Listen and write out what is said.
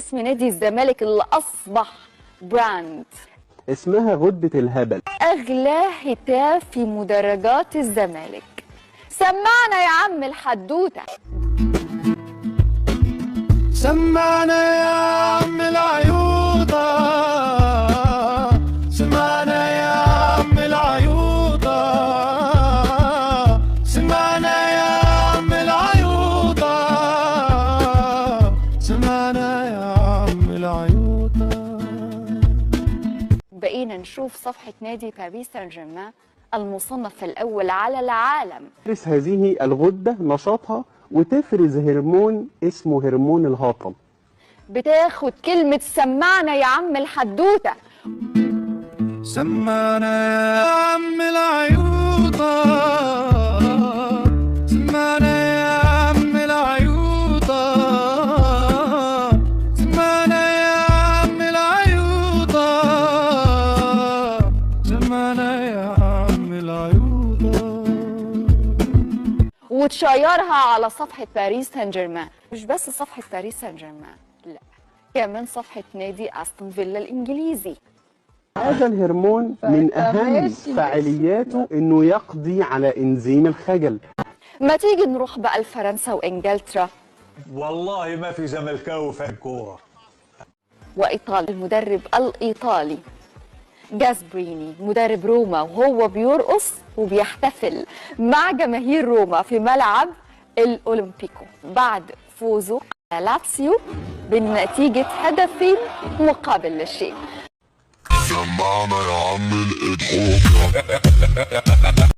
اسم نادي الزمالك اللي اصبح brand. اسمها غدة الهبل. اغلى هتاف في مدرجات الزمالك، سمعنا يا عم الحدوته. سمعنا يا عم العيوطة، سمعنا يا عم العيوطة، سمعنا يا عم العيوطة، سمعنا يا عم العيوطة. بقينا نشوف صفحة نادي باريس سان جيرمان المصنف الأول على العالم. تمارس هذه الغدة نشاطها وتفرز هرمون اسمه هرمون الهاطل. بتاخد كلمة سمعنا يا عم الحدوتة. سمعنا يا عم العيوطة، سمعنا يا عم العيوطة، سمعنا يا عم العيوطة، سمعنا يا عم العيوطة. وتشيرها على صفحة باريس سان جيرمان. مش بس صفحة باريس سان جيرمان، لا كمان صفحة نادي أستون فيلا الإنجليزي. هذا الهرمون من أهم ماشي. فعالياته إنه يقضي على إنزيم الخجل. ما تيجي نروح بقى لفرنسا وإنجلترا والله ما في زملكاوي فاهم كوره. وإيطاليا. المدرب الإيطالي جاسبريني مدرب روما وهو بيرقص وبيحتفل مع جماهير روما في ملعب الأولمبيكو بعد فوزه على لاتسيو بنتيجة 2 مقابل لا شيء. سمعنا يا عم الإدحوكة.